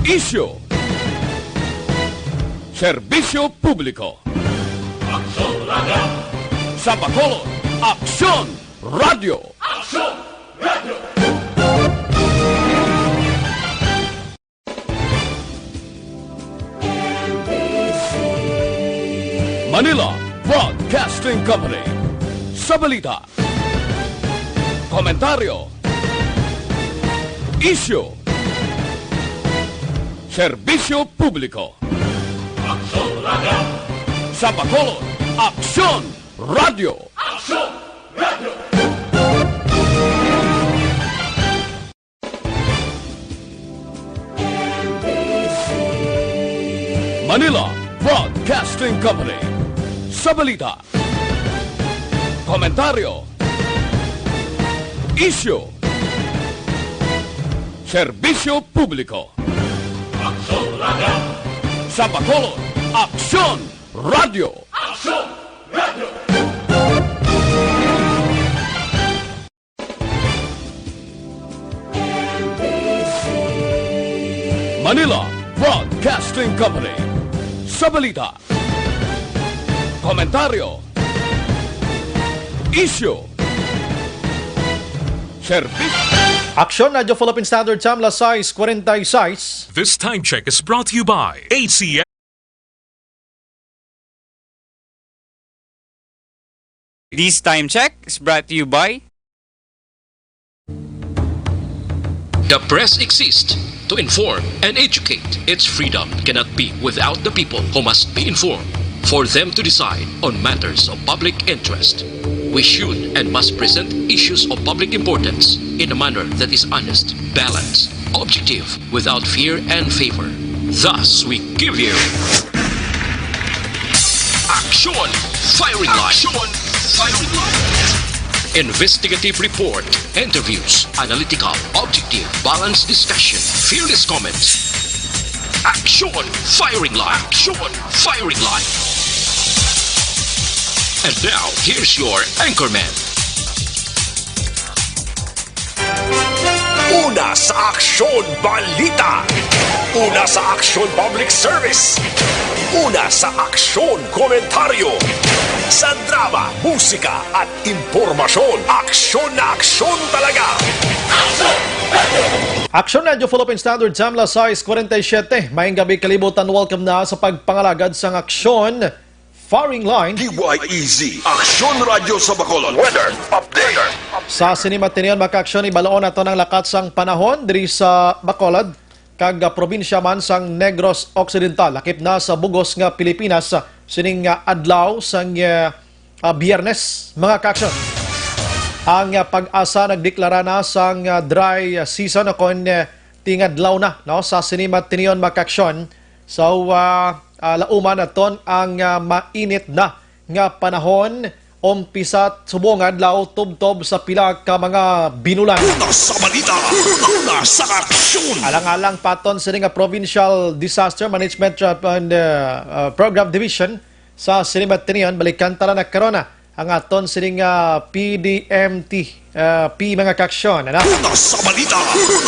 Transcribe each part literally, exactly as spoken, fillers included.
Isyu. Serbisyo publiko. Aksyon Radio. Sa Bacolod, Aksyon Radio. Aksyon Radio. Manila Broadcasting Company. Sa balita, komentaryo, isyu, serbisyo publiko. Aksyon Radio. Sa Bacolod, Aksyon Radio. Aksyon Radio. Manila Broadcasting Company. Sa balita, komentaryo, isyu, serbisyo publiko. Aksyon Radio. Sa Bacolod, Aksyon Radio. Aksyon Radio. Manila Broadcasting Company. Sa balita, komentaryo, isyu, serbisyo. Aksyon Radyo Philippine Standard Time, las sais cuarenta y seis. This time check is brought to you by A C S. This time check is brought to you by The press exists to inform and educate. Its freedom cannot be without the people who must be informed for them to decide on matters of public interest. We should and must present issues of public importance in a manner that is honest, balanced, objective, without fear and favor. Thus, we give you Aksyon Firing Line. Aksyon Firing Line. Investigative report, interviews, analytical, objective, balanced discussion, fearless comments. Aksyon Firing Line. Aksyon Firing Line. And now, here's your anchorman. Una sa aksyon, balita. Una sa aksyon, public service. Una sa aksyon, komentaryo. Sa drama, musika, at impormasyon, aksyon na aksyon talaga. Aksyon Radyo Philippine Standard Time, las sais cuarenta y siete. Maayong gabi, kalibutan. Welcome na sa pagpangalagad sang Aksyon Firing Line. D Y E Z, Aksyon Radyo sa Bacolod. Weather update. Sa sini matinion, mga kaaksyon, ibaloon naton ang lakat sang panahon diri sa Bacolod kag, ah, probinsya man sang Negros Occidental, lakip na sa bug-os nga Pilipinas, ah, sining, ah, adlaw sang, ah, ah, Biyernes, mga kaaksyon. Ang, ah, PAGASA nagdeklara na sang, ah, dry, ah, season, o kon, ah, tingadlaw na, no, sa sini matinion, mga kaaksyon. So, ah, ah, lauman naton ang, ah, mainit na nga panahon, umpisa subong adlaw tubtob sa pila ka mga binulan. Una sa balita, una sa aksyon. Alang-alang pa aton sini nga Provincial Disaster Management, uh, and, uh, uh, Program Division sa sini matinion, balikan ta lang na karon, ah, ang aton sining, ah, P D M T, ah, P, mga kaaksyon, ano? Una sa balita,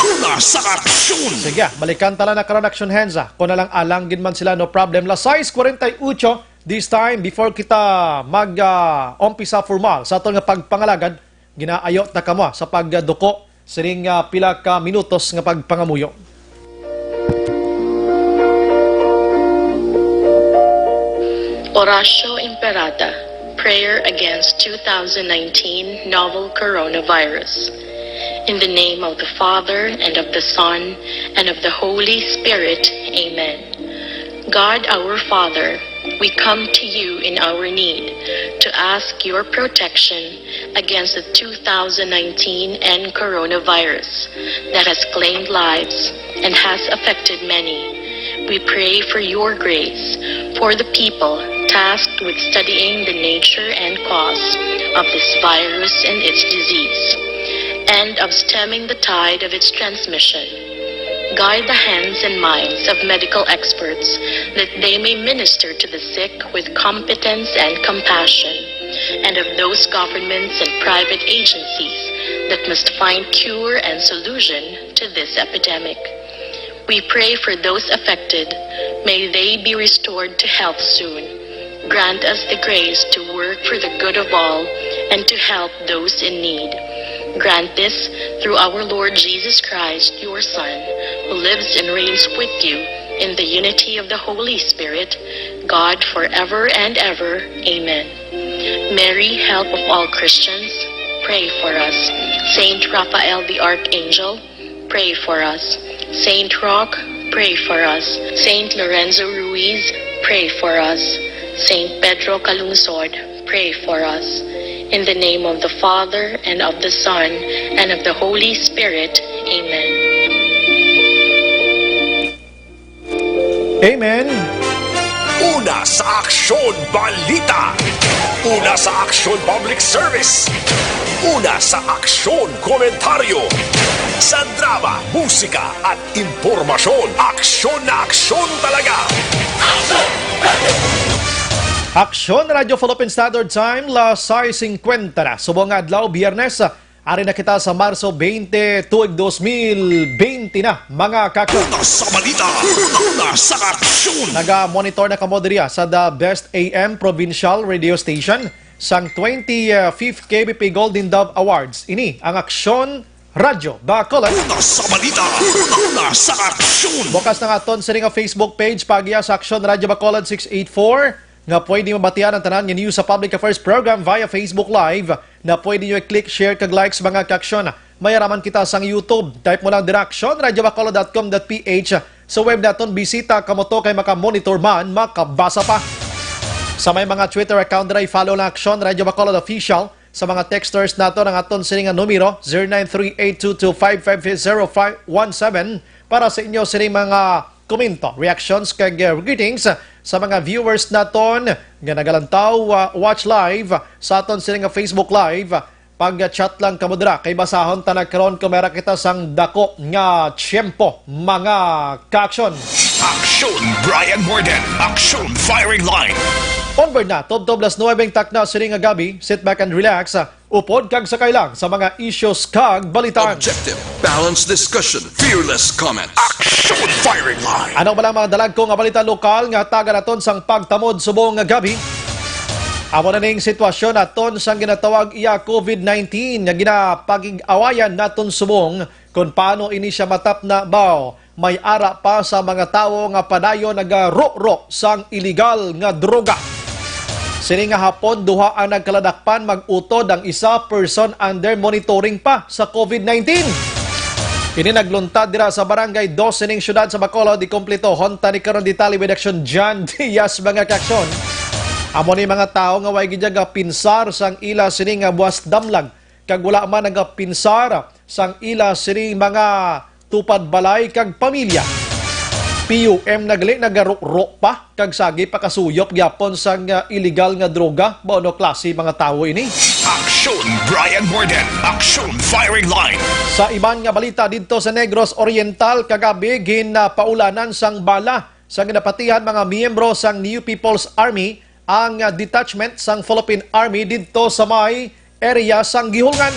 una sa aksyon. Sige, balikan ta lang na karon, Action Hands, ah. Kung alang-alang gid man sila, no problem. Las sais cuarenta y ocho, this time, before kita mag, ah, umpisa formal sa aton nga pagpangalagad, ginaayo ta kamo sa pagduko sining, ah, pila ka minutos nga pagpangamuyo. Oratio Imperata, prayer against two thousand nineteen novel coronavirus. In the name of the Father, and of the Son, and of the Holy Spirit, amen. God our Father, we come to you in our need to ask your protection against the two thousand nineteen N coronavirus that has claimed lives and has affected many. We pray for your grace for the people tasked with studying the nature and cause of this virus and its disease, and of stemming the tide of its transmission. Guide the hands and minds of medical experts that they may minister to the sick with competence and compassion, and of those governments and private agencies that must find cure and solution to this epidemic. We pray for those affected. May they be restored to health soon. Grant us the grace to work for the good of all and to help those in need. Grant this through our Lord Jesus Christ, your Son, who lives and reigns with you in the unity of the Holy Spirit, God, forever and ever. Amen. Mary, help of all Christians, pray for us. Saint Raphael the Archangel, pray for us. Saint Roch, pray for us. Saint Lorenzo Ruiz, pray for us. Saint Pedro Calungsod, pray for us. In the name of the Father, and of the Son, and of the Holy Spirit. Amen. Amen. Una sa Aksyon Balita. Una sa Aksyon Public Service. Una sa Aksyon Komentaryo. Sa drama, musika, at impormasyon, aksyon na aksyon talaga. Aksyon Radyo Philippine Standard Time, las sais singkwenta na. Subong nga adlaw, Biyernes, ari na kita sa Marso twenty, tuig dos mil bente na, mga kaka. Una sa balita, una sa aksyon. Naga-monitor na kamo diri, ah, sa The Best A M Provincial Radio Station sang twenty-fifth K B P Golden Dove Awards. Ini ang Aksyon Radyo Bacolod. Una sa balita, una sa aksyon. Bukas na nga aton sini nga Facebook page, paagiya sa Aksyon Radyo Bacolod six eight four, nga pwede mabatian ang tanan nga news sa Public Affairs Program via Facebook Live, na pwede nyo i-click, share, kag likes, mga kaaksyon. May araman kita sang YouTube. Type mo lang dira, aksyon radyo bacolod dot com dot P H. Sa web naton, bisita kamo to kay makamonitor man, makabasa pa. Sa may mga Twitter account dira, i-follow lang Aksyon Radyo Bacolod Official. Sa mga texters nato, ang aton sini nga numero, zero nine three eight two two five five zero five one seven, para sa inyo sini mga komento, reactions, kag, uh, greetings sa mga viewers naton nga nagalantaw, uh, watch live sa aton sini nga Facebook Live. Pag-chat lang kamo dira, kay basahon ta na karon kung may ra kita sang dako nga tiyempo, mga kaaksyon. Aksyon Brian Morden, Aksyon Firing Line. Onward na, tubtob las nuwebe ang takna sini nga gabi. Sit back and relax. Upod kag sakay lang sa mga issues kag balitaan. Objective, balanced discussion, fearless comments. Action Firing Line. Ano ba lang mga dalagko nga balita lokal nga taga naton sang pagtamod subong nga gabi? Amo na ning sitwasyon aton sang ginatawag iya COVID nineteen nga ginapakig-awayan naton subong, kon paano ini siya matapna baw. May ara pa sa mga tawo nga padayon nagaruhro sang iligal nga droga. Sini nga hapon, duha ang nagkaladakpan, mag-utod ang isa person under monitoring pa sa COVID nineteen. Ini nagluntad dira sa Barangay Dos sining siyudad sa Bacolod. Ikumpletohon ta ni karon detalye with Action John Diaz, mga kaaksyon. Amo ni mga tawo nga way gid gapinsar sang ila sini nga buwas damlag kag wala man nagapinsar sang ila sini mga tupad balay kag pamilya. P U M na gali, nagaruhro pa kag sagi pakasuyop gyapon sang, ah, iligal nga droga. Mao no klase mga tawo ini? Aksyon Brian Morden, Aksyon Firing Line. Sa iban nga balita didto sa Negros Oriental, kagabi ginapaulanan sang bala sang ginapatihan mga miyembro sang New People's Army ang, ah, detachment sang Philippine Army didto sa may area sang Guihulngan.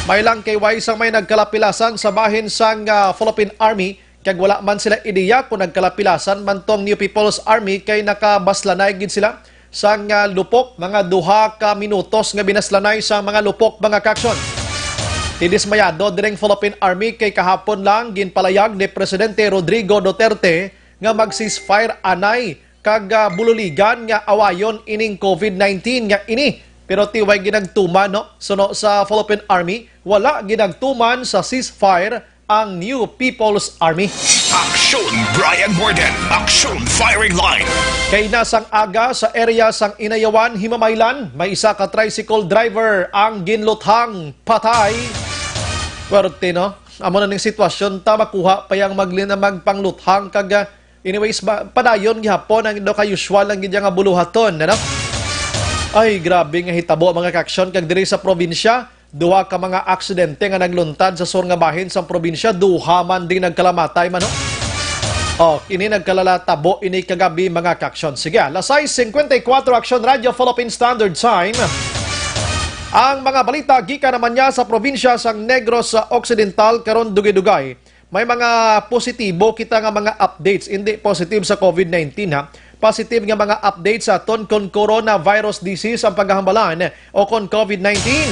May lang kay way sang may nagkalapilasan sa bahin sang, ah, Philippine Army, kag wala man sila ideya kung nagkalapilasan man tong New People's Army, kay nakabaslanay gid sila sang, ah, lupok, mga duha ka minutos nga binaslanay sang mga lupok, mga kaaksyon. Didismayado diring Philippine Army kay kahapon lang ginpalayag ni Presidente Rodrigo Duterte nga mag-ceasefire anay kag, ah, bululigan nga awayon ining COVID nineteen nga ini. Pero ti way ginagtuman, no? Suno sa Philippine Army, wala ginagtuman sa ceasefire ang New People's Army. Aksyon Brian Morden, Aksyon Firing Line. Kay nasang aga sa area sang Inayawan, Himamaylan, may isa ka tricycle driver ang ginluthang patay. Swerte, no? Amo na ning sitwasyon ta, makuha pa yang maglin-, magpangluthang kag, ah, Anyways, ba, padayon gihapon ang daw ka usual lang gid nga buluhaton, ano? Ay, grabe nga hitabo, mga kaaksyon, kag diri sa probinsya, duha ka mga aksidente nga nagluntad sa sur nga bahin sang probinsya, duha man din nagkalamatay man, no? Oh, ini nagkalalatabo ini kagabi, mga kaaksyon. Sige, ah, las sais singkwenta y kuwatro, Aksyon Radyo Philippine Standard Time. Ang mga balita gikan naman niya sa probinsya sang Negros Occidental karon dugay-dugay. May mga positibo kita nga mga updates, hindi positive sa COVID nineteen, ha. Positive nga mga updates sa aton kon coronavirus disease ang pagkahambalan o kon COVID nineteen.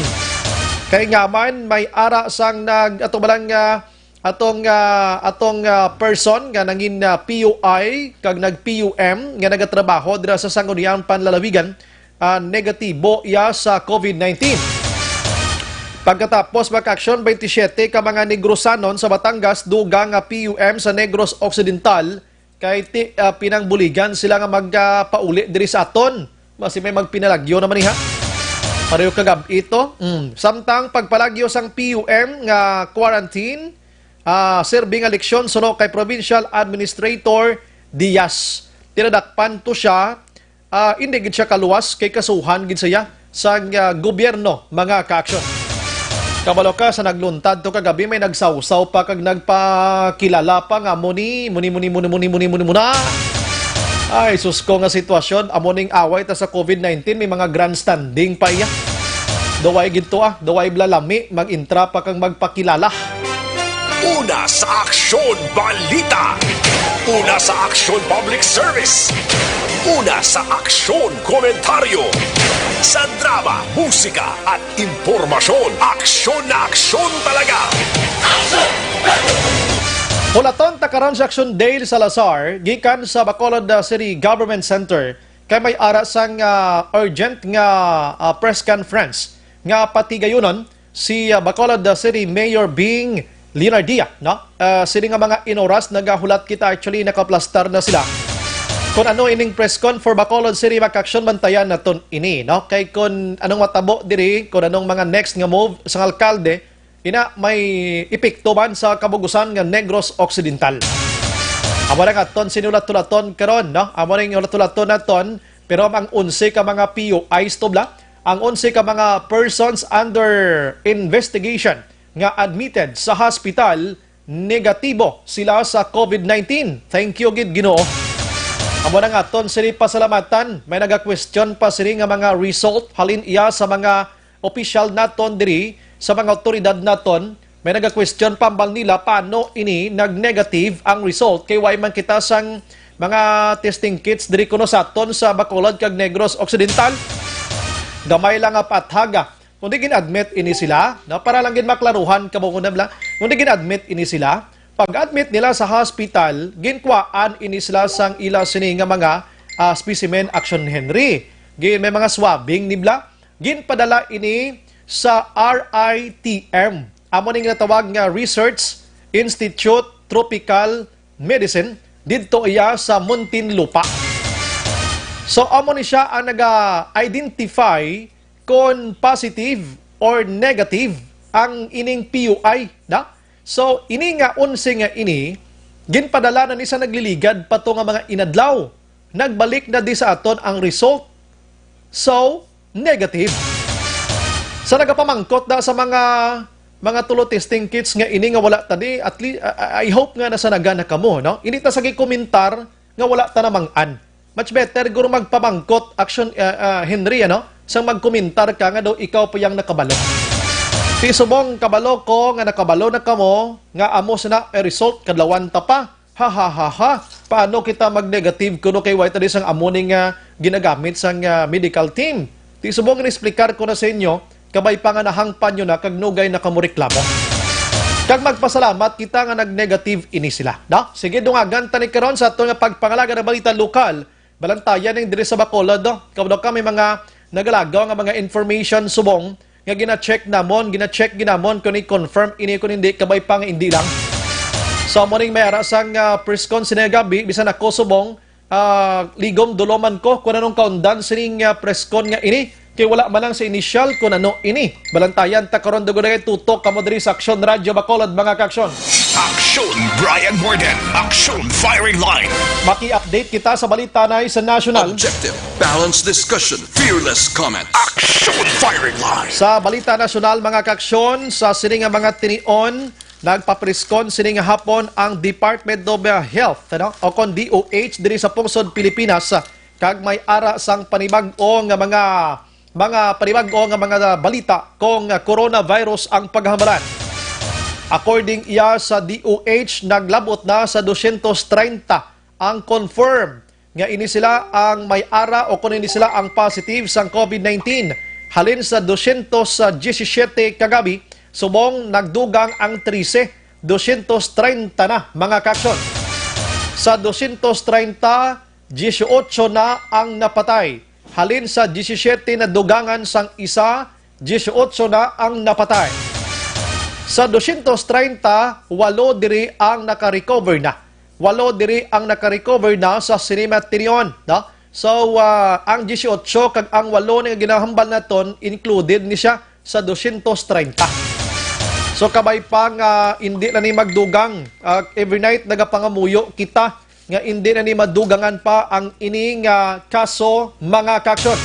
Kay nga man, may ara sang nag-, ato ba lang, ah, atong, ah, atong, ah, person nga nangin, ah, P U I kag nag-P U M nga nagatrabaho dira sa Sangguniang Panlalawigan, ah, negatibo iya sa COVID nineteen. Pagkatapos, mga ka-aksyon, twenty-seven ka mga Negrosanon sa Batangas dugang nga P U M sa Negros Occidental kay ti-, ah, pinangbuligan sila nga magpauli diri sa aton. Basi may magpinalagyo naman, iha. Pareho kagab ito. Mm. Samtang pagpalagyo sang P U M nga quarantine, ah, serbi nga leksyon suno kay Provincial Administrator Diaz. Tinadakpan to siya, ah, hindi gid siya kaluwas kay kasuhan gid siya sang, ah, gobyerno, mga ka-aksyon. Kabalo ka, sa nagluntad to kagabi, may nagsawsaw pa kag nagpakilala pa nga muni, muni, muni, muni, muni, muni, muni, muna. Ay, sus ko nga sitwasyon, amo ning away ta sa COVID nineteen, may mga grandstanding pa iya. Daway gid to, ah, daway blalami, mag-intra pa kag magpakilala. Una sa Aksyon Balita. Una sa Aksyon Public Service. Una sa Aksyon Komentaryo. Sa drama, musika, at impormasyon, aksyon na aksyon talaga. Hulaton ta karon si Aksyon Dale Salazar, gikan sa Bacolod, uh, City Government Center, kay may ara sang, uh, urgent nga, uh, press conference nga patigayunon si, uh, Bacolod, uh, City Mayor Bing Leonardia, no? Uh, sini nga mga inoras nagahulat kita, actually nakaplastar na sila. Kung ano ining press con for Bacolod City, mga ka-aksyon, bantayan naton ini, no? Kay kung anong matabo diri, kung anong mga next nga move sang alkalde, ina may epekto man sa kabugusan nga Negros Occidental. Amo na nga aton sinulat-hulaton karon, no? Amo na yung hulat-hulaton naton, pero ang onse ka mga P U Is to bla, ang onse ka mga persons under investigation nga admitted sa hospital, negatibo sila sa COVID nineteen. Thank you gid, Ginoo. Amo na nga aton sini pasalamatan. May naga-question pa sini nga mga result halin iya sa mga opisyal naton diri, sa mga awtoridad naton. May naga-question pa ang nila paano ini nag-negative ang result kay way man kita sang mga testing kits diri kuno sa aton sa Bacolod kag Negros Occidental. Gamay lang nga pathaga. Kundi gin-admit ini sila, no? Para lang gid maklaruhan, kabungon na bla. Kundi gin-admit ini sila. Pag-admit nila sa hospital, ginkuhaan ini sila sang ila sini nga mga, ah, specimen, Aksyon Henry. Gin-, may mga swabbing ni bla. Ginpadala ini sa R I T M. Amo ning natawag nga Research Institute Tropical Medicine didto iya sa Muntinlupa. So, amo ni siya ang naga-identify kon positive or negative ang ining P U I, da? So, ini nga onse nga ini, ginpadala na ni sa nagliligad pa to nga mga inadlaw. Nagbalik na di sa aton ang result. So, negative. Sa nagapamangkot na sa mga, mga tulo testing kits nga ini nga wala ta di, at least, I, I hope nga nasanagan na kamo, no? Hindi ta sa gikomentar nga wala ta namang-an. Much better, guro, magpamangkot, Aksyon, ah, ah, Henry, ano? Sang magkomentar ka nga daw ikaw pa yang nakabalo. Ti subong, kabalo ko nga nakabalo na kamo nga amo sina ang result, kadlawan ta pa. Ha, ha, ha, ha. Paano kita mag-negative kuno kay way ta di sang amo ni nga ginagamit sang, ah, medical team? Ti subong, in-explicar ko na sa inyo, kabay pa nga nahangpan nyo na kag nugay na kamo reklamo. Kag magpasalamat kita nga nag-negative ini sila, no? Sige, dungagan ta ni karon sa aton nga pagpangalaga nga balita lokal. Balantayan ning diri sa Bacolod, no? Kabalo ka, may mga nagalagaw nga mga information subong nga gina-check namon, gina-check ginamon kung i-confirm ini kung hindi, kabay pa nga hindi lang. So, amo ning may ara sang, ah, press con sini gabi, bisan ako subong, ah, ligom duloman ko kung anong kaundan sining, ah, press con nga ini. Kay wala man lang sa initial kung ano ini. Balantayan ta karon, dugay tutok kamo diri sa Aksyon Radyo Bacolod, mga ka-aksyon. Aksyon Brian Morden. Aksyon Firing Line. Maki-update kita sa balita na sa national. Objective, balanced discussion, fearless comment. Aksyon Firing Line. Sa balita nasyonal, mga ka-aksyon, sa sini nga mga tinion, nagpapreskon sini nga hapon ang Department of Health, ano, o kon D O H diri sa pungsod Pilipinas, kag may ara sang panibag-o nga mga, mga panibag-o nga mga balita kung coronavirus ang paghambalan. According iya sa D O H, naglabot na sa dosyentos treinta ang confirm nga ini sila ang may ara o kung ini sila ang positive sang COVID nineteen. Halin sa dosyentos diyesisiete kagabi, subong nagdugang ang trese, dosyentos treinta na, mga kaaksyon. Sa dosyentos treinta, disiotso na ang napatay. Halin sa disisyete na dugangan sang isa, disiotso na ang napatay. Sa dosyentos treinta, walo diri ang naka-recover na. Walo diri ang naka-recover na sa sini nga tinion, no? So, ah, ang disiotso kag ang walo nga ginahambal naton, included ni siya sa dosyentos treinta. So, kabay pa nga hindi na ni magdugang, ah, every night nagapangamuyo kita nga hindi na ni madugangan pa ang ini nga kaso, mga kaaksyon.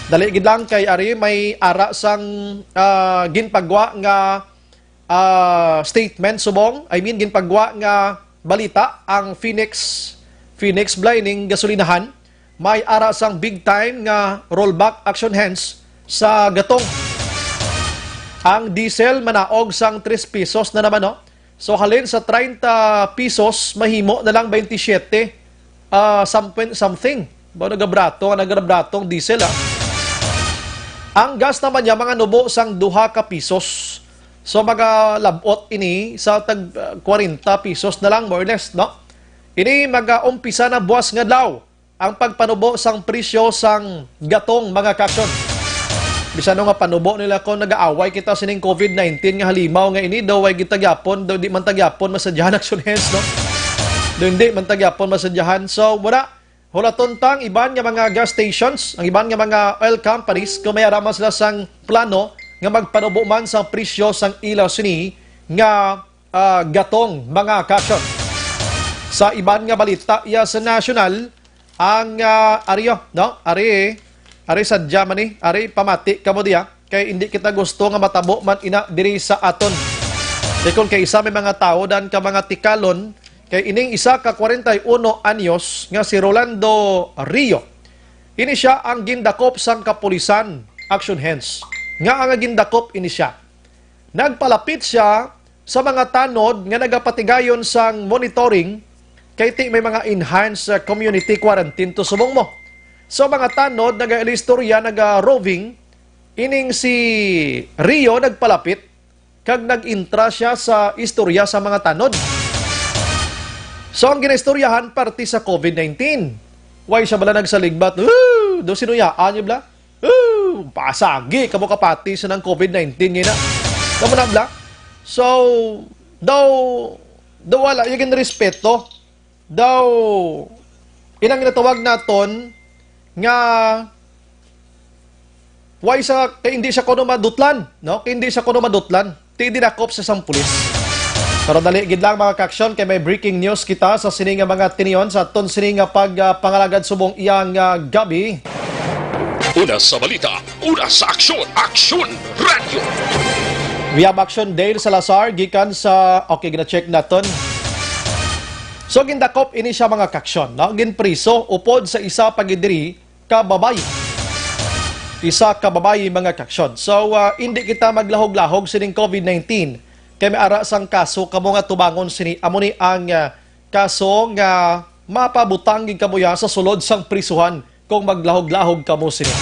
Dali gid lang kay ari may ara sang, ah, ginpagwa nga, ah, statement subong, I mean, ginpagwa nga balita ang Phoenix, Phoenix Blining Gasolinahan. May ara sang big time nga rollback action hence sa gatong. Ang diesel manaog sang tres pesos na naman, no? So, halin sa treinta pesos, mahimo na lang twenty-seven, ah, something, something. Ba, nagabrato, nagabrato ang diesel, ah. Ang gas naman niya, mga nubo sang duha ka pesos. So, magalabot ini sa tag, ah, kwarenta pesos na lang, more or less, no? Ini mag-umpisa na buwas nga adlaw ang pagpanubo sang presyo sang gatong, mga kaaksyon. Bisan nga panubo nila kung nagaaway kita sining COVID nineteen nga halimaw nga ini, daw way kita gyapon, daw di man ta gyapon masadyahan, action hands, no? Daw hindi man ta gyapon masadyahan. So, wala. Hulaton tang iban nga mga gas stations, ang iban nga mga oil companies, kung may ara man sila sang plano nga magpanubo man sang presyo sang ila sini nga, ah, gatong, mga kaaksyon. Sa iban nga balita, iya sa national, ang, ah, ari, oh, no? Ari, ari sadya man ni, ari pamati kamo diya, kay hindi kita gusto nga matabo man ina diri sa aton. Kay kung kay isa may mga tawo dan ka mga tikalon, kay ining isa ka kwarenta y uno anyos nga si Rolando Rio, ini siya ang gindakop sang kapulisan, action hands. Nga ang gindakop ini siya. Nagpalapit siya sa mga tanod nga nagapatigayon sang monitoring, kay ti may mga enhanced, uh, community quarantine to subong mo. So, mga tanod, nagaistorya, naga-roving, ining si Rio nagpalapit kag nag-intra siya sa istorya sa mga tanod. So, ang ginaistoryahan parte sa COVID nineteen. Why siya bala nagsaligbat? Woo! Do sinuyaan niya bala? Oh, pasagi kamo kapati sa nang COVID nineteen nga na. Kamo na bala. So, daw, daw wala yung respeto. Daw, inang ginatawag naton nga why sa, kay hindi siya kuno madutlan, no? Kay hindi siya kuno madutlan. Ti dinakop sa sang pulis. Pero dali gid lang, mga kaaksyon, kay may breaking news kita sa sini nga mga tinion sa aton sini nga pag, ah, pangalagad subong iyang, ah, gabi. Una sa balita, una sa aksyon, Aksyon Radio. We have Action Dale Salazar gikan sa, okay, gina-check naton. So, gindakop ini siya, mga kaaksyon, no? Ginpriso upod sa isa pa gid diri ka babayi. Isa ka babayi, mga kaaksyon. So, ah, hindi kita maglahog-lahog sining COVID nineteen. Kay may ara sang kaso kamo nga tubangon sini. Amo ni ang, ah, kaso nga mapabutang gid kamo ya sa sulod sang prisuhan kung maglahog-lahog kamo sini.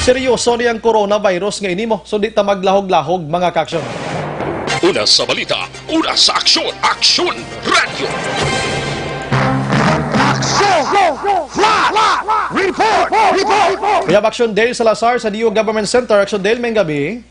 Seryoso ni ang coronavirus nga ini mo. So, di ta maglahog-lahog, mga kaaksyon. Una sa balita, una sa aksyon, Aksyon Radio. Aksyon! Flash! Report! Report! We have Action Dale Salazar sa D O Government Center. Action Dale, may gabi.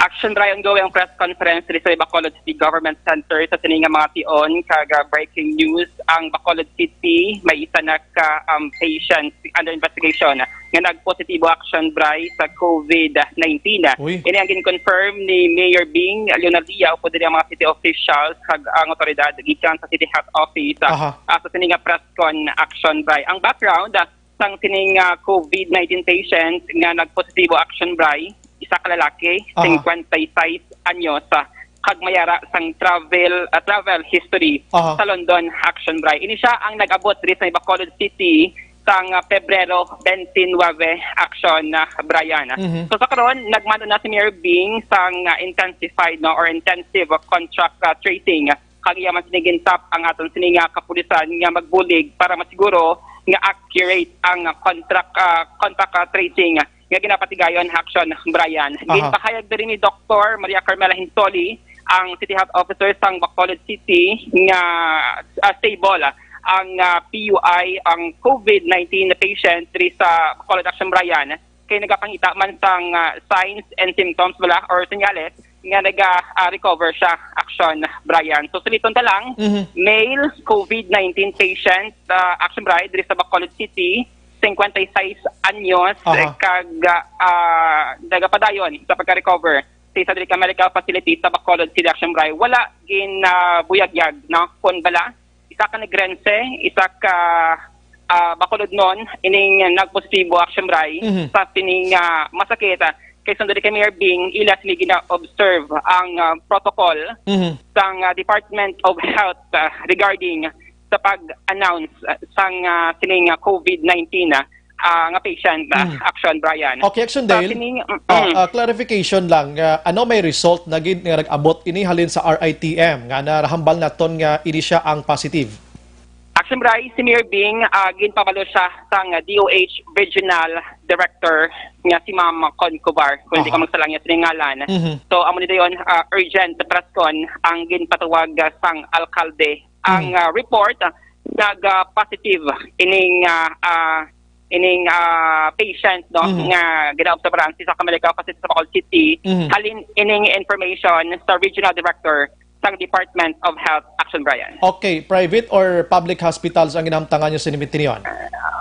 Action Dry, ongoing ang press conference diri sa Bacolod City Government Center sa sini nga mga tion kag, ah, breaking news, ang Bacolod City may isa na ka, um, patient under investigation nga nagpositibo, Action Dry, sa COVID nineteen. Uy. Ini ang gin-confirm ni Mayor Bing Leonalia upod diri ang mga city officials kag ang otoridad gikan sa City Health Office, ah, Aha. ah, sa sini nga press con, Action Dry. Ang background, ah, sang sining, ah, COVID nineteen patient nga nagpositibo, Action Dry, isa ka lalaki, Aha. singkwenta y seis anyos, ah, kag may ara sang travel, ah, travel history Aha. sa London, Action Dry. Ini siya ang nag-abot diri sa Bacolod City sang, ah, Pebrero twenty-nine, Action, ah, Brian. Mhm. So, sa karon, nagmando na si Mayor Bing sang, ah, intensified, no, or intensive contact, ah, tracing. Kag iya man sini gintap ang aton sini nga kapulisan nga magbulig para masiguro nga accurate ang, ah, contract, ah, contact, ah, tracing nga ginapatigayon, Action Brian. Aha. Ginpahayag diri ni Doktor Maria Carmela Hintoli, ang City Health Officer sang Bacolod City, nga, ah, stable ang, ah, P U I, ang COVID nineteen patient diri sa Bacolod, Action Brian, kay nagapangita man sang, ah, signs and symptoms bala or senyales nga naga, ah, recover siya, Action Brian. So, suliton ta lang, Mhm. male COVID nineteen patient, ah, Action Brian, diri sa Bacolod City, cincuenta y seis anyos, Aha. kag, ah, nagapadayon sa pagka-recover sa isa diri ka medical facility sa Bacolod City, Action Brian. Wala gin, ah, buyagyag, no? Kon bala, isa ka Negrense, isa ka, ah, Bacolodnon, ining nagpositibo, Action Brian, Mhm. sa sining, ah, masakit, ah, kay sundali kay Mayor Bing, ila sini gina-observe ang, ah, protocol Mhm. sang, ah, Department of Health, ah, regarding sa pag-announce, ah, sang, ah, sining, ah, COVID nineteen, ah, ah, nga patient, ah, Mm. Action Brian. Okay, Action Sa Dale. sining, mm, Ah, mm. ah, clarification lang, ah, ano may result na gid nga nag-abot ini halin sa R I T M nga narahambal naton nga ini siya ang positive? Action Brian, si Mayor Bing, ah, ginpabalo siya sang D O H Regional Director nga si Ma'am Con Cobar, kung hindi Aha. ka magsalang niya sa ngalan. Mhm. So, amo ni dayon, ah, urgent press con ang ginpatawag, ah, sang alkalde. Ang, Mhm. ah, report, ah, nag, ah, positive ining, ah, ah, ining, ah, patient, no, Mhm. nga ginaobserbaran sa isa ka medical facility sa Bacolod City. Mhm. Halin ining information sa Regional Director sang Department of Health, Action Brian. Okay, private or public hospitals ang ginamtangan niyo sa Nimitinyon?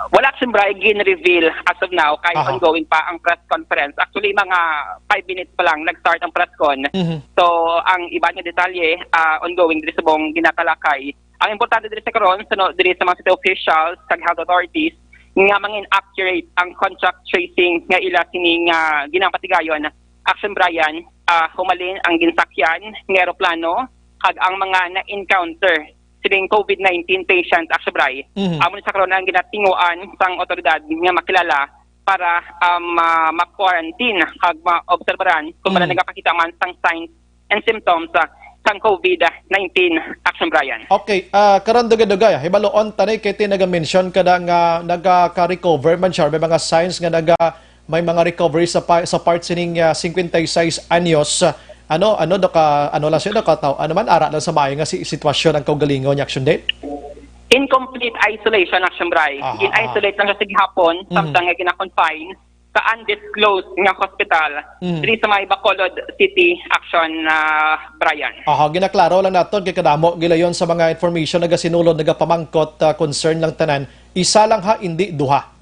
Wala, Action Brian, gin-reveal as of now, kay Aha. ongoing pa ang press conference. Actually, mga five minutes pa lang nag-start ang press con. Mhm. So, ang iba nga detalye, ah, ongoing diri sa buong ginatalakay. Ang importante diri sa karon, suno diri sa mga city officials kag health authorities, nga mangin accurate ang contact tracing nga ila sini nga ginapatigayon, Action Brian, ah, humalin ang ginsakyan nga eroplano kag ang mga na-encounter sining COVID nineteen patient, Action Brian. Mhm. Amo ni sa karon ang ginatinguan sang otoridad nga makilala para, um, ah, ma-quarantine kag maobserbaran kung wala Mhm. nagapakita man sang signs and symptoms, ah, sang COVID nineteen, Action Brian. Okay, ah, karon dugay-dugay, ah, hibaluon ta ni kay ti naga-mention ka na nga nagaka-recover man siya, may mga signs nga naga, may mga recovery sa pa, sa part sining, ah, cincuenta y seis anyos. Ah, ano, ano, naka, ano lang siya, nakataw, ano man, ara lang sa maayo nga si, sitwasyon ang kaugalingon niya, Action Dale? In complete isolation, Action Brian. Aha, Gin-isolate lang siya sa gihapon, Mhm. samtang nga gina-confine sa undisclosed nga hospital Mhm. diri sa may Bacolod City, Action, ah, Brian. Aha, ginaklaro lang naton kay kadamo gilayon sa mga information nagasinulod, nagapamangkot, ah, concern lang tanan. Isa lang ha, indi duha.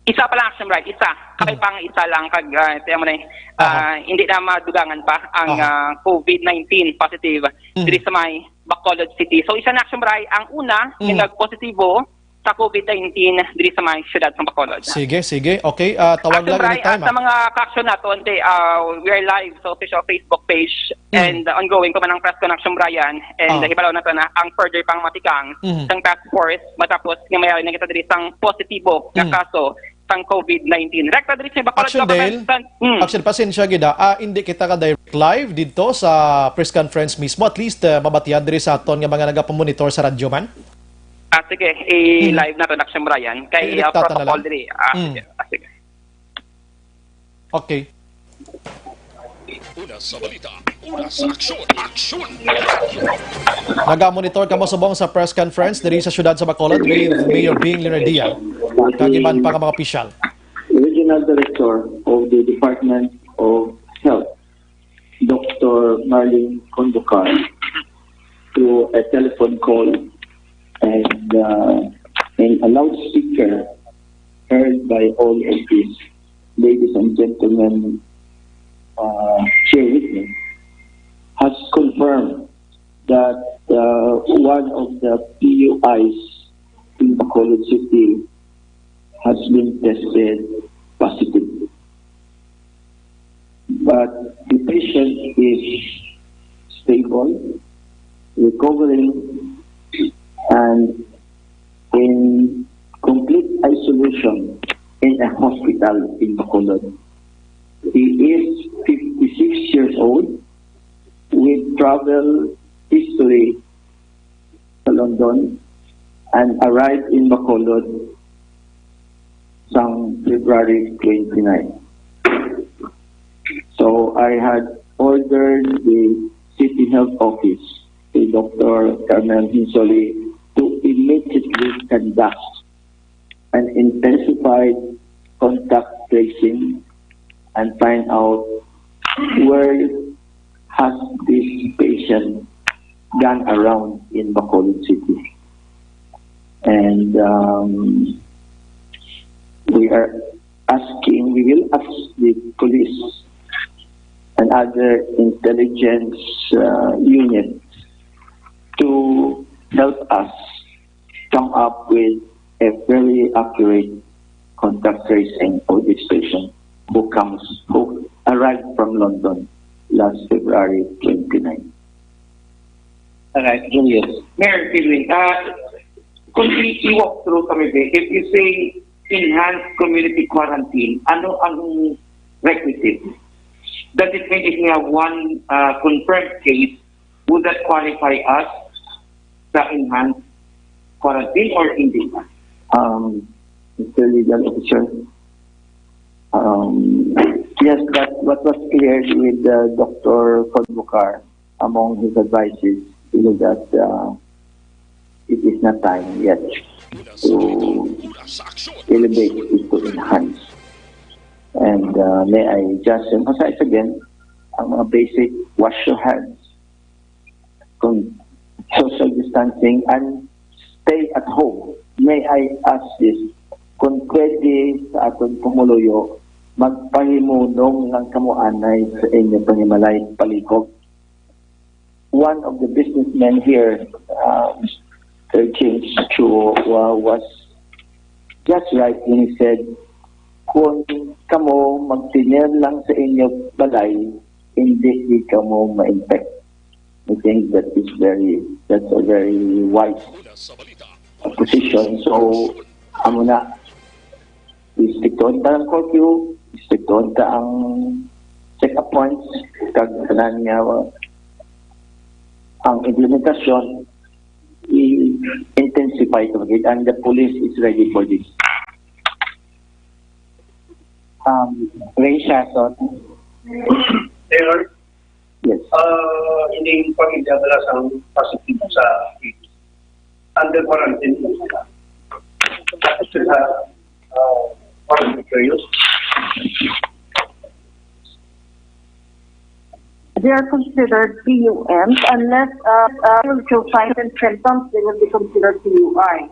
Isa pa lang, Action Brian, isa. Kami Mhm. pa nga isa lang kag, ah, tiyan mo na, Aha. ah, hindi na madugangan pa ang, Aha. ah, COVID nineteen positive Mhm. diri sa may Bacolod City. So, isa na, Action Brian, ang una Mhm. nga nagpositibo sa COVID nineteen diri sa may siyudad sa Bacolod. Sige, sige. Okay, ah, tawag Action lang Brian, anytime, ah, sa ah. mga ka-action naton, te, ah, we are live sa official Facebook page Mm. and, uh, ongoing pa man ang press con, Action Brian, and Ah. hibalo naton na ang further pang matikang Mm. sang task force matapos nga may na kita diri sang positibo nga Mm. kaso sang COVID nineteen. Rekta diri sa Bacolod Action Government Dale, Cen-, mm. Action, pasensya gid, ah. Ah, hindi kita ka direct live dito sa press conference mismo. At least, ah, mabatian diri sa aton nga mga nagapamonitor sa radyo man. Ah, sige, i-live Mhm. naton, Action Brian. Kay, Ay, ah, rekta ta na protocol lang. diri. Ah, Mm. sige. Ah, sige. Okay. Una sa balita, una sa aksyon, aksyon! Naga-monitor kamo subong sa press conference diri sa siyudad sa Bacolod with Mayor Bing Leonardia kag iban pa nga mga opisyal. Regional Director of the Department of Health, Doctor Marlene Condocar, through a telephone call and, uh, in a loudspeaker heard by all of these ladies and gentlemen, uh, here with me, has confirmed that, uh, one of the P U Is in Bacolod City has been tested positive. But the patient is stable, recovering, and in complete in a hospital in Bacolod. He is fifty-six years old with travel history sa London and arrived in Bacolod sang February twenty-nine. So I had ordered the City Health Office to Doctor Carmel Hinsoli to immediately conduct an intensified contact tracing and find out where has this patient gone around in Bacolod City. And um, we are asking, we will ask the police and other intelligence uh, units to help us come up with a very accurate contact tracing of this patient who comes, who arrived from London last February twenty-nine. Alright, Julius. Mayor Kevin, uh, kung i-walk through kami, if you say enhanced community quarantine, ano ang requisite? Does it mean if we have one uh, confirmed case, would that qualify us sa enhanced quarantine or hindi? Um, Mister Legal Officer, um, yes, that what was cleared with uh, Doctor Convocar among his advices is that uh, it is not time yet to elevate it to enhance. And uh, may I just emphasize again, ang mga basic, wash your hands, kung social distancing, and stay at home. May I ask this, kung pwede sa aton pumuluyo, magpahimunong lang kamo anay sa inyo panimalay palikog. One of the businessmen here, uh, Mister James Chua, was just right when he said, kung kamo magtinir lang sa inyo balay, hindi di kamo ma-infect. I think that is very, that's a very wise position. So, amo na, istriktuhan ta ang curfew, istriktuhan ta ang check-up points, kag tanan nga uh, ang implementasyon i-intensify to it, and the police is ready for this. Um, Ray Siason. Mayor, Yes. uh, hindi yung pamilya nila sa positive sa under quarantine po sila. Tapos sila, uh, quarantine period. They are considered P U Ms unless uh, uh, they will show signs and symptoms, they will be considered P U I.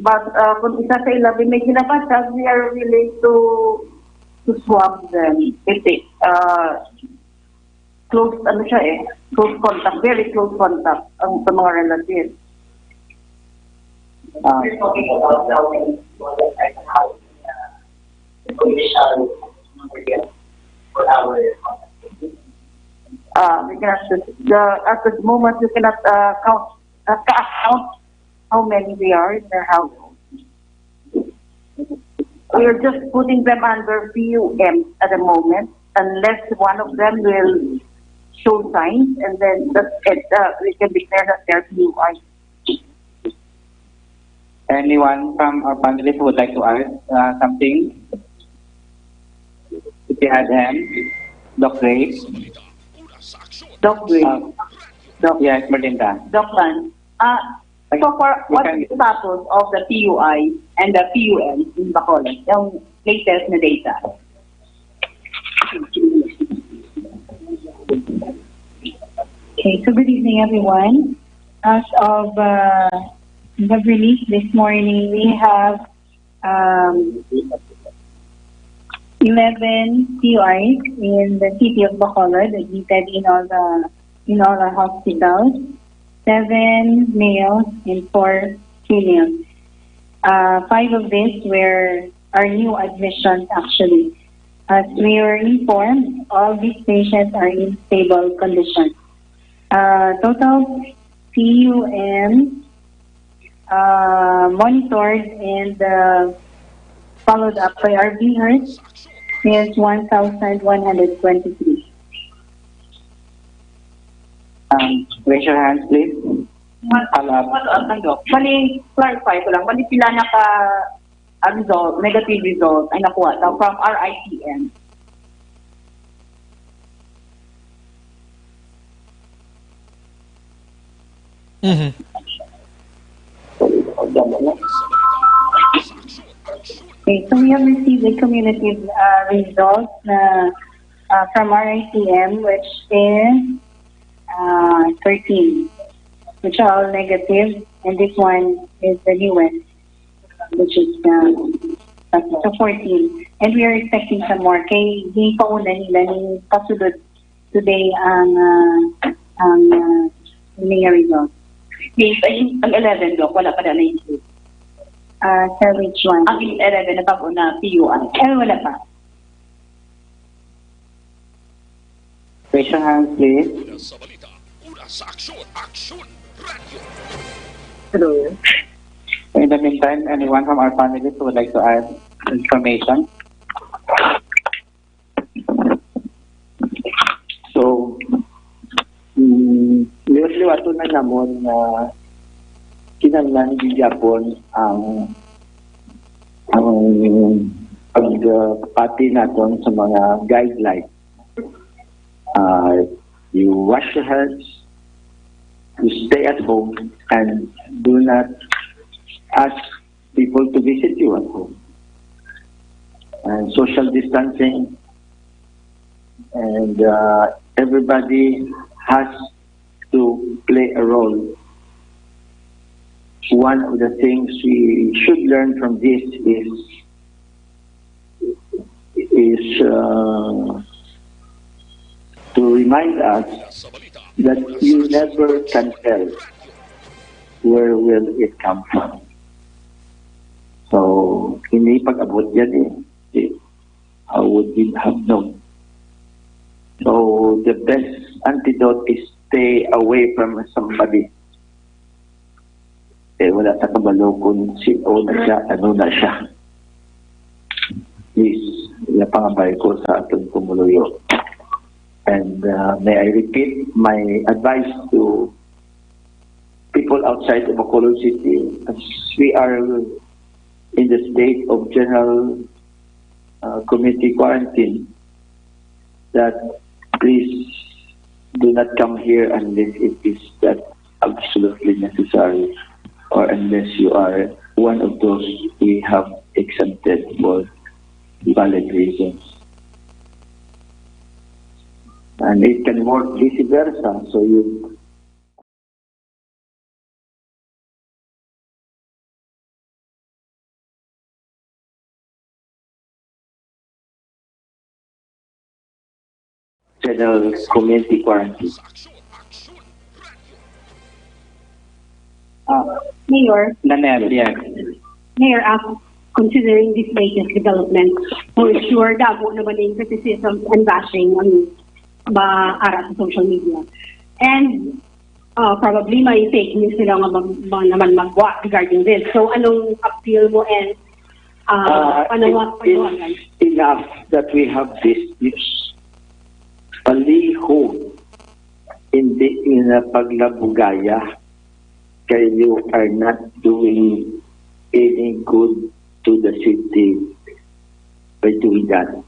But uh, kung isa sa ila may ginabasag, we are willing to to swab them. Kasi uh, close, ano siya eh, close contact, very close contact ang sa mga relatives. Ah, Uh, we cannot, the, at this moment, we cannot uh, count, uh, ka-account how many they are in their household. We are just putting them under P U M at the moment, unless one of them will show signs, and then that's it. Uh, we can declare that they're P U I. Anyone from our panelists who would like to add uh, something? If you had hand, Doc Ray. Doc Ray. Uh, Doc. Yes, Merlinda. Doc Lan. Ah, so far, We what can- is the status of the P U I and the P U M in Bacolod? Yung latest na data. Okay, so good evening, everyone. As of uh, the release this morning, we have um, eleven P U Is in the city of Bacolod admitted in all the in all our hospitals. Seven males and four females. Uh, five of these were are new admissions actually. As we were informed, all these patients are in stable condition. Uh, total P U M uh, monitored and uh, followed up by our VHERS is one thousand one hundred twenty-three. Um, raise your hands, please. Follow up. Follow up lang, Doc. Bali, clarify ko lang. Bali, pila na ka, ah, result, negative result ay nakuha daw from R I T M? Mhm. Okay, so we have received a cumulative uh, result na uh, from R I T M, which is uh, thirteen, which are all negative, and this one is the newest, which is uh, so fourteen. And we are expecting some more. Kay di pa una nila ni pasulod today ang uh, ang uh, niya result. Yes, ay, ang eleven, Doc, wala pa na na-include. Uh, sa which one? Ang eleven na pag-una, P U I. Ay, wala pa. Raise your hand, please. Una sa balita, una sa aksyon, aksyon, radyo. Hello. In the meantime, anyone from our families who would like to add information? So, mm, liwat-liwaton na namon nga kinahanglan gihapon ang ang pagpati naton sa mga guidelines. Uh, you wash your hands, you stay at home, and do not ask people to visit you at home. And social distancing, and uh, everybody has to play a role. One of the things we should learn from this is is uh, to remind us that you never can tell where will it come from. So, ini pag-abot yan eh. Eh, How would we have known? So, the best antidote is stay away from somebody. Eh, wala ta kabalo kung sino na siya, ano na siya. Please, napangabay ko sa atong pumuluyo. And uh, may I repeat my advice to people outside of Bacolod City, as we are in the state of general uh, community quarantine, that please do not come here unless it is that absolutely necessary or unless you are one of those we have exempted for valid reasons. And it can work vice versa. So you General Community Quarantine. Uh, Mayor, Nanel, yes. Mayor, uh, considering this latest development, for sure, damo naman yung criticism and bashing ang ba ara sa social media. And uh, probably may fake news sila nga mag, mag, naman magwa regarding this. So anong appeal mo and uh, Uh, ano it nga is paliwanag? Enough that we have this news. Palihog, hindi na paglabugaya kay you are not doing any good to the city by doing that.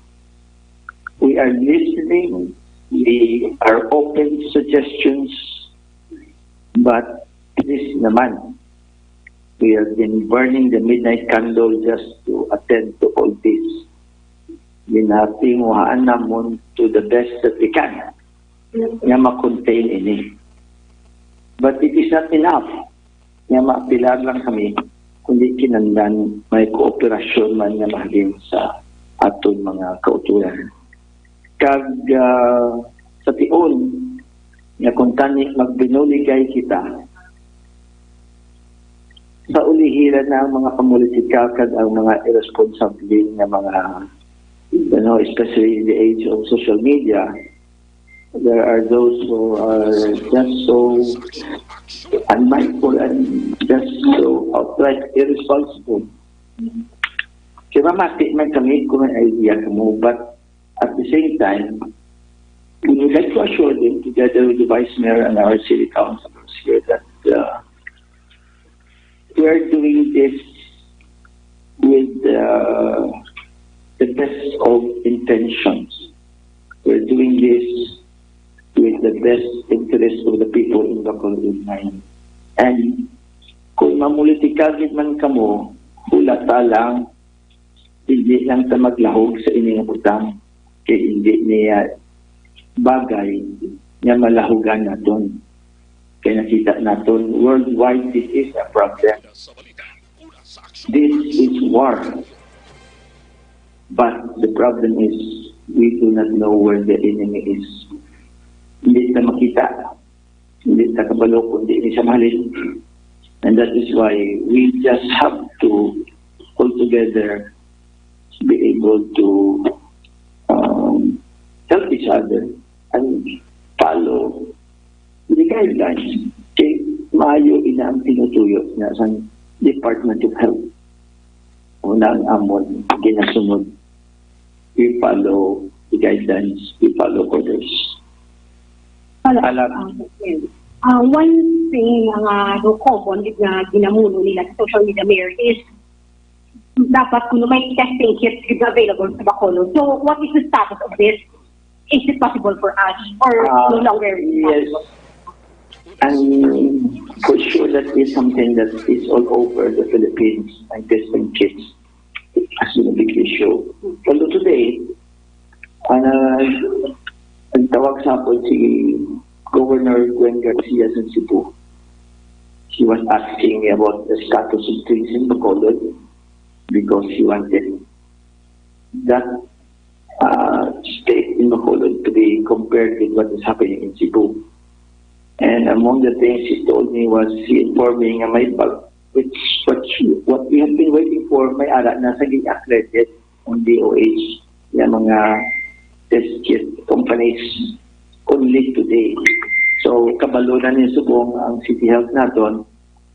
We are listening, we are open to suggestions, but please naman, we have been burning the midnight candle just to attend to all this. Ginatinguhaan namon to the best that we can nga ma-contain ini. But it is not enough nga maapilar lang kami, kundi kinahanglan may kooperasyon man nga mahalin sa aton mga kautoran. Kag ah, sa tion nga kung tani magbinuligay kita, sa ulihi ra na ang mga pamulitika kag ang mga irresponsable nga mga you know, especially in the age of social media, there are those who are just so unmindful and just so outright irresponsible. Kaya mamati man kami kung may idea kamo, but at the same time, we would like to assure them, together with the Vice Mayor and our City Councilors here, that uh, we are doing this with uh, the best of intentions. We're doing this with the best interest of the people in Bacolod in mind. And kung mamulitikal gid man kamo, hulata lang, hindi lang ta maglahog sa ining butang. Kay hindi niya bagay nga malahugan naton. Kay nakita naton worldwide, this is a problem. This is war. But the problem is, we do not know where the enemy is. Hindi na makita. Hindi na kabalo kung di ni siya mahalin. And that is why we just have to all together be able to um, help each other and follow the guidelines. Kay maayo ina ang tinutuyo na sa Department of Health. Una ang amon ginasunod. We follow the guidelines, we follow orders. Hello. Hello. Uh, uh, one thing nga uh, common nga ginamuno nila sa social media, Mayor, is dapat kuno may testing kits gid available sa Bacolod. So, what is the status of this? Is it possible for us or uh, no longer? Yes. And for sure, that is something that is all over the Philippines, ang testing kits. As in a big issue. Although today, uh, nagtawag sa akin si Governor Gwen Garcia sa Cebu. He was asking me about the status of things in Bacolod because he wanted that uh, state in Bacolod to be compared with what is happening in Cebu. And among the things he told me was, he informed me nga may bag, which what, what we have been waiting for, may ara na sa gi-accredit ang D O H nga mga test kit companies only today. So, kabalo na ni subong ang City Health naton,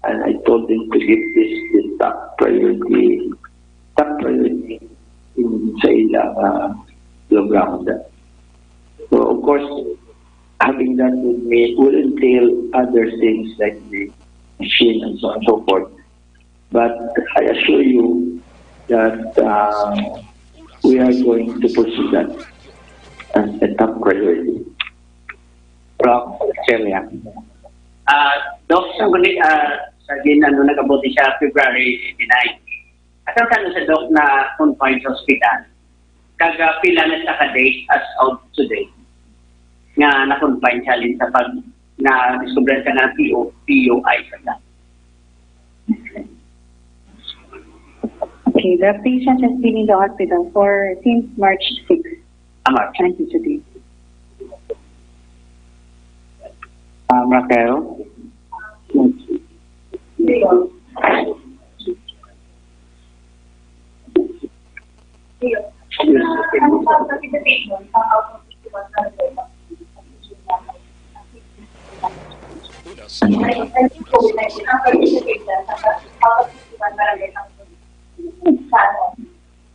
and I told them to give this the top priority, top priority in sa ilang uh, programa. So, of course, having that with me will entail other things like the machine and so on and so forth. But I assure you that uh, we are going to pursue that as a top priority. Prof. Celia. Uh, Doc, sa, uh, sa gin, ano, nag-abot siya February twenty-nine. At ang kano sa Doc na confined sa ospital, kag uh, pila na sa ka days as of today nga na-confine siya halin sa pag na-discover ka ng P O, P U I sa ka. Okay, the patient has been in the hospital for since March sixth, Ah, March. Until today. Um, Raquel?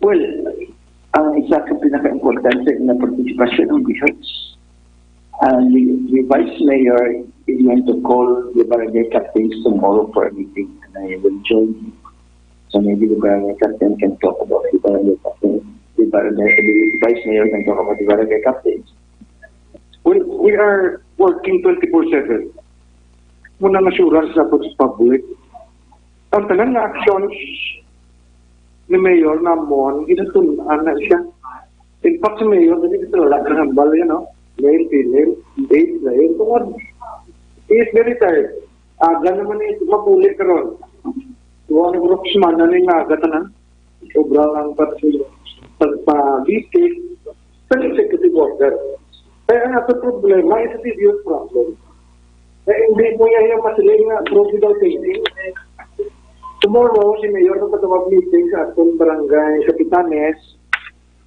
Well, ang isa ka pinaka-importante na partisipasyon ng bishops. Uh, the, the vice mayor is going to call the barangay captains tomorrow for a meeting, and I will join. So maybe the barangay captain can talk about the barangay captain. The, barangay, the vice mayor can talk about the barangay captains. We, we are working twenty-four seven. Muna nga sure sa public. Ang tanan nga actions ni Mayor namon, ginatun-an na siya. In fact, si Mayor, dili kita wala ka hambal yan, no? Male, female, age, na yun. Tungod, he is very tired. Aga naman eh, mapuli karon. Duha na groups man, ano yung aga tanan? Sobra lang pati sa pag-visit, sa executive order. Kaya ang ato problema is a serious problem. Kaya hindi mo niya yung masiling nga approve without thinking. Tomorrow, si Mayor magpatawag meeting sa atong barangay kapitanes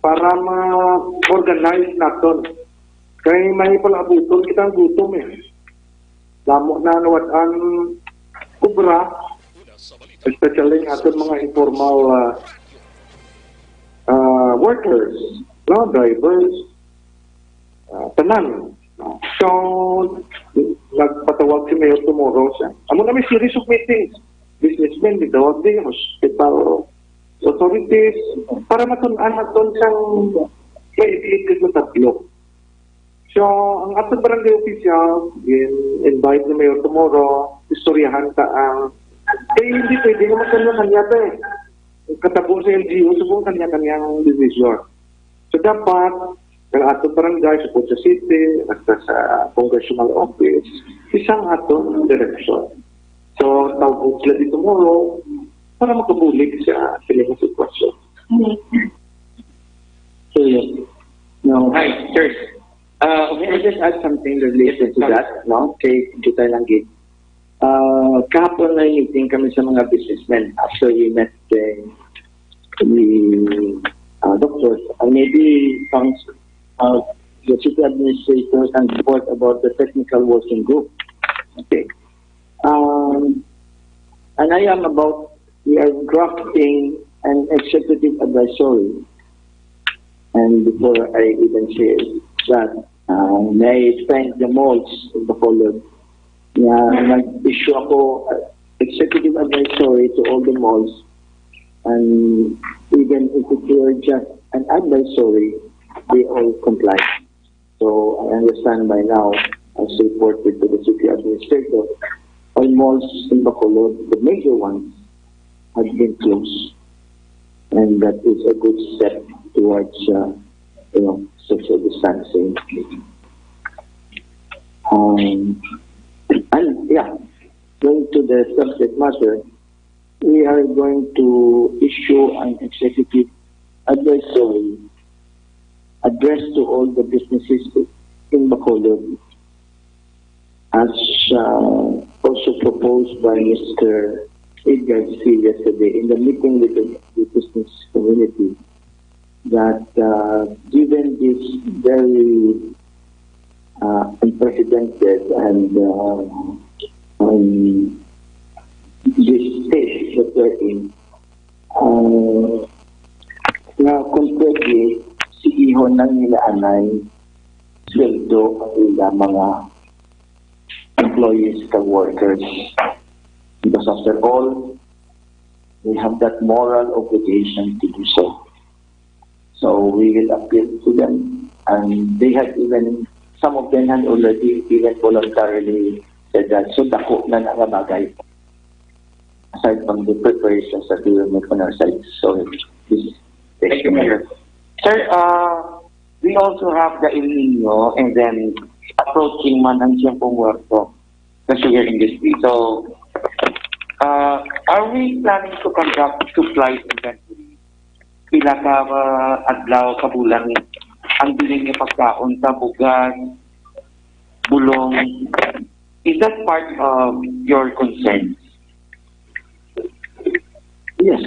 para ma-organize naton. Kaya may palabuton kita ang gutom eh. Damo na nawad-an obra, especially ang aton mga informal, ah, ah, workers, no, drivers, ah, tanan. So, nagpatawag si Mayor Tomorrow sa, amo na may series of meetings. Businessmen, gitawag di, hospital authorities, para matun-an naton sang may ipilit na tablo. So, ang aton barangay official, in-invite ni Mayor Tomorrow, istoryahan ta ang, eh, hindi pwede naman kanya-kanya, eh. Katabo sa L G U, subong kanya-kanyang decision. So, dapat, ang aton barangay, sa Pocho City, hasta sa congressional office, isang aton direction. So, tawag sila di tomorrow para makabulig sa silang sitwasyon. So, yes. No. Hi, sir. Uh, May I just add something related to that, no? Kay Jutay lang gid. Uh, kahapon may meeting kami sa mga businessmen after we met the, the uh, doctors. And maybe some uh, the city administrator can report about the technical working group. Okay. Um, and I am about, we are drafting an executive advisory. And before I even say that, uh, may I thank the malls in Bacolod. Na nag-issue ako, uh, executive advisory to all the malls. And even if it were just an advisory, they all comply. So I understand by now, as reported to the city administrator, all malls in Bacolod, the major ones, have been closed. And that is a good step towards, uh, you know, social distancing. Um, and yeah, going to the subject matter, we are going to issue an executive advisory addressed to all the businesses in Bacolod, as, uh, also proposed by Mister Edgar C yesterday in the meeting with the, the business community, that, uh, given this very, uh, unprecedented and, uh, um, this stage that we're in, uh, nga kung pwede, sigihon lang nila anay sweldo ang ila mga employees kag workers. Because after all, they have that moral obligation to do so. So we will appeal to them. And they have even, some of them had already even voluntarily said that. So dako na na nga bagay. Aside from the preparations that we will make on our side. So this is Thank you, Mayor. Sir, uh, we also have the El Nino and then approaching man ang Tiempo Muerto, the sugar industry. So, uh, are we planning to conduct supply inventory? Pila ka, uh, adlaw, ka bulan ang bilin nga pagkaon, sa bugas, bulong? Is that part of your concern? Yes.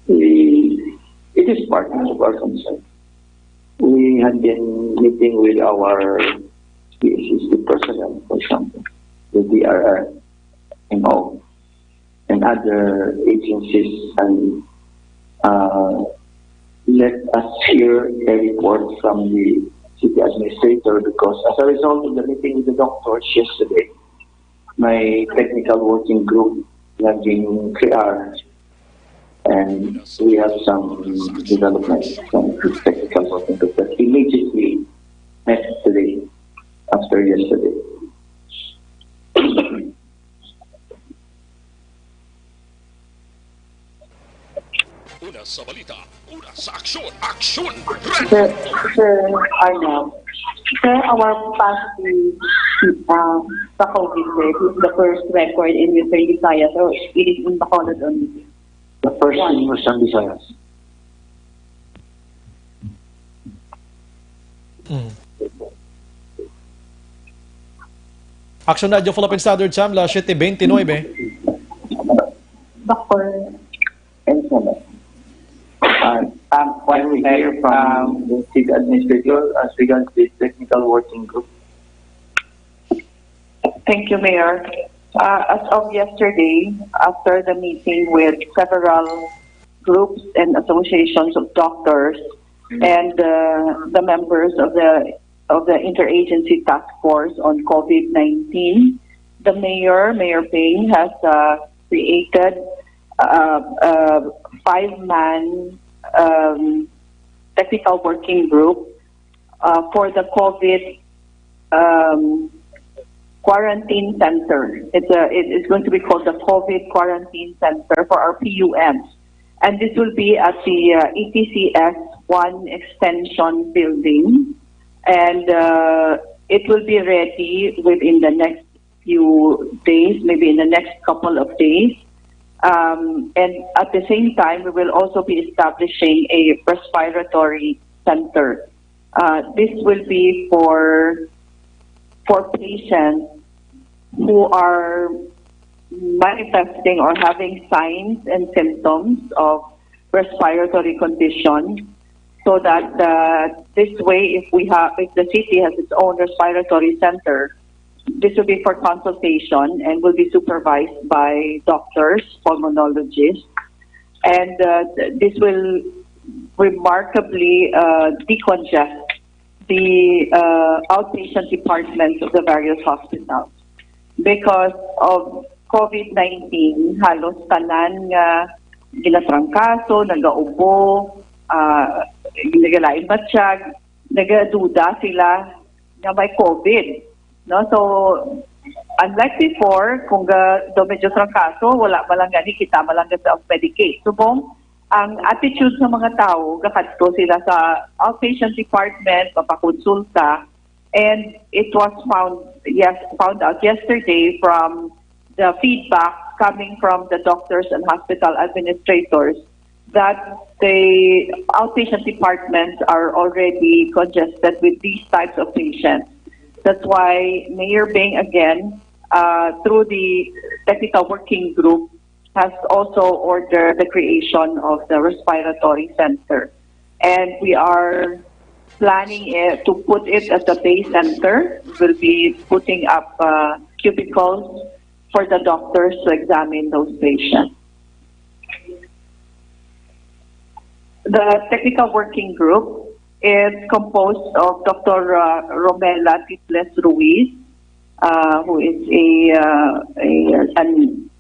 We, it is part of our concern. We had been meeting with our P H S D personnel, for example, the D R R M O, and other agencies, and, uh, let us hear a report from the city administrator, because as a result of the meeting with the doctors yesterday, may technical working group nga gin-crear, and we have some developments from the technical working group that immediately met today, after yesterday. Una sa balita, una sa aksyon, aksyon! Red Sir, Sir Arnel, sir, our positive, um, sa COVID, sir, this is the first record in Western Visayas, or it is in Bacolod only? The first in Western Visayas. Action Radio Philippine Standard Time, las siete veintinueve. Bacolod. And so, uh, um, what we hear from the city administrator as regards the technical working group. Thank you, Mayor. Uh, as of yesterday, after the meeting with several groups and associations of doctors and uh, the members of the of the interagency task force on COVID nineteen, the mayor, Mayor Ping, has uh, created uh, a five-man um, technical working group uh, for the COVID um, quarantine center. It's a, it is going to be called the COVID quarantine center for our P U Ms. And this will be at the uh, E T C S one extension building. And uh, it will be ready within the next few days, maybe in the next couple of days. Um, and at the same time, we will also be establishing a respiratory center. Uh, this will be for for patients who are manifesting or having signs and symptoms of respiratory condition, so that uh, this way, if we have, if the city has its own respiratory center, this will be for consultation and will be supervised by doctors, pulmonologists, and uh, th- this will remarkably uh, decongest the uh, outpatient departments of the various hospitals. Because of COVID nineteen, halos tanan nga ginatrangkaso, nagaubo, uh, nagalain matsyag, nagaduda sila nga may COVID. No? So, unlike before, kung ga, do medyo trangkaso, wala man lang gani, kita man lang ga self-medicate. Subong, ang attitude sa mga tao, gakadto sila sa outpatient department, mapakonsulta, and it was found, yes, found out yesterday from the feedback coming from the doctors and hospital administrators that the outpatient departments are already congested with these types of patients. That's why Mayor Bing, again, uh, through the technical working group, has also ordered the creation of the respiratory center. And we are planning it, to put it as a day center. We'll be putting up uh, cubicles for the doctors to examine those patients. The technical working group is composed of Doctor uh, Romela Titles Ruiz, uh, who is a, uh, a an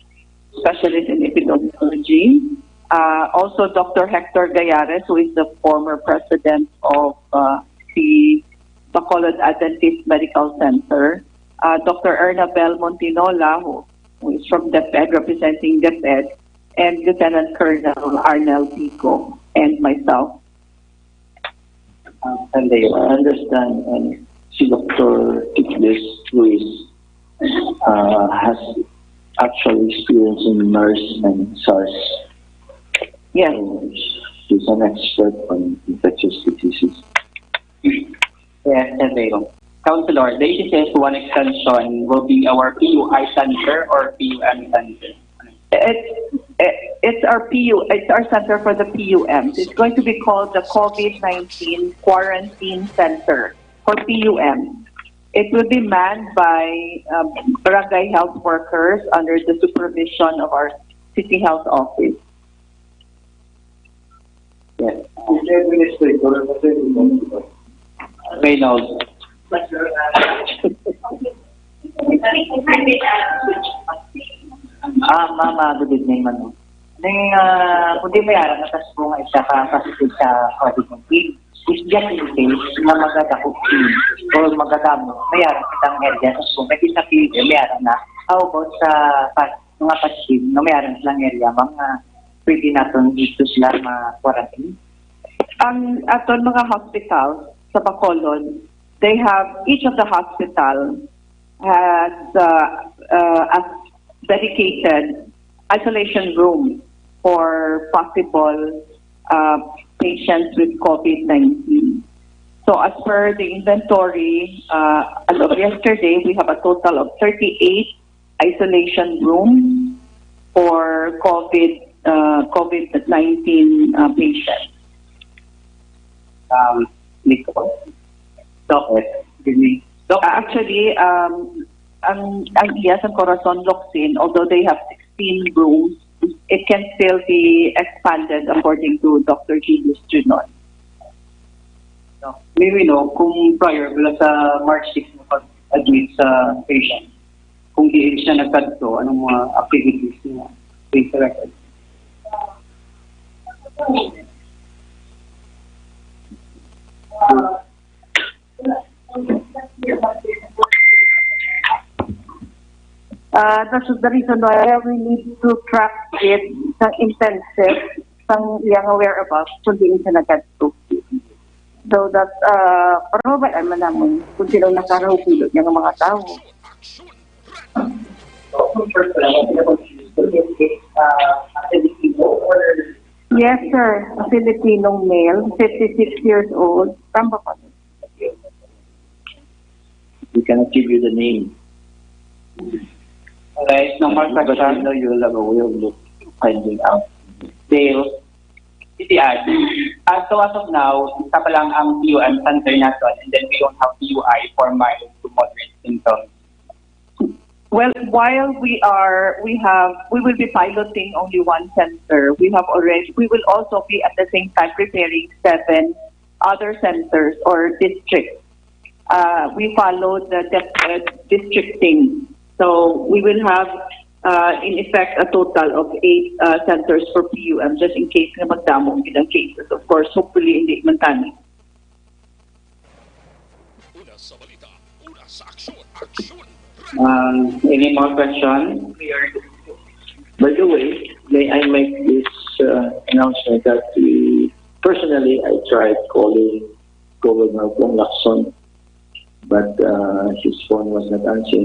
specialist in epidemiology. Uh, also, Doctor Hector Gayares, who is the former president of uh, the Bacolod Adventist Medical Center. Uh, Doctor Ernabel Montinola, who, who is from DepEd, representing DepEd, and Lieutenant Colonel Arnel Pico, and myself. Uh, and they understand and si Doctor Tiklis, who is uh, has actual experience in MERS and SARS. Yes. So, she's an expert on infectious diseases. Yes, Senador. Councilor, the E T C S one extension will be our P U I center or P U M center? It's, it's our P U, it's our center for the P U Ms. It's going to be called the COVID nineteen Quarantine Center for P U M. It will be manned by um, barangay health workers under the supervision of our city health office. Yes. Reynolds. Ah, ma'am, ah, good evening, ma'am. Ning, ah, kung di may aram, natas po nga isa ka positive sa COVID nineteen. Is just in case nga magadako o magadamo, may aram kitang area sa po, may disappear, may aram na. How about sa pa- mga positive nga may aram silang area, ma'am, nga pwede naton dito sila ma-quarantine? Ang aton mga hospital sa Bacolod, they have, each of the hospital has uh, uh, a dedicated isolation room for possible uh, patients with COVID nineteen. So as per the inventory, uh, as of yesterday, we have a total of thirty-eight isolation rooms for COVID uh, COVID nineteen uh, patients. Um, Nico? Doc, good evening. Doc, Uh, actually, um, Ang, ang iya sa Corazon Locsin, although they have sixteen rooms, it can still be expanded according to Doctor Julius Junon. No? Maybe, no, kung prior pala sa March six na pag-admit sa patient, kung diin siya nagkadto, anong mga activities niya based sa record? Uh, that's the reason why we need to track it sa intensive, sang iyang whereabouts, kung diin siya nagkadto. So that, uh, para mabal-an man namon kung sino nakarahubilot niya nga mga tawo. Yes, sir. A Filipino male, fifty-six years old, from Bacolod. We cannot give you the name. Alright, no more But you questions. know you will have a way of look, finding out. Dale, City Ad. Uh, so as of now, isa pa lang ang P U M center natin, and then we don't have P U I for mild to moderate symptoms. Well, while we are, we have, we will be piloting only one center. We have already, we will also be at the same time preparing seven other centers or districts. Uh, we follow the dep- uh, districting. So we will have, uh, in effect, a total of eight uh, centers for P U M, just in case nga magdamo ang ilang cases. Of course, hopefully hindi man tani. Una sa balita, una sa aksyon, aksyon. Um, any more questions? By the way, may I make this uh, announcement that we, personally, I tried calling Governor Bong Lacson, but uh, his phone was not answering.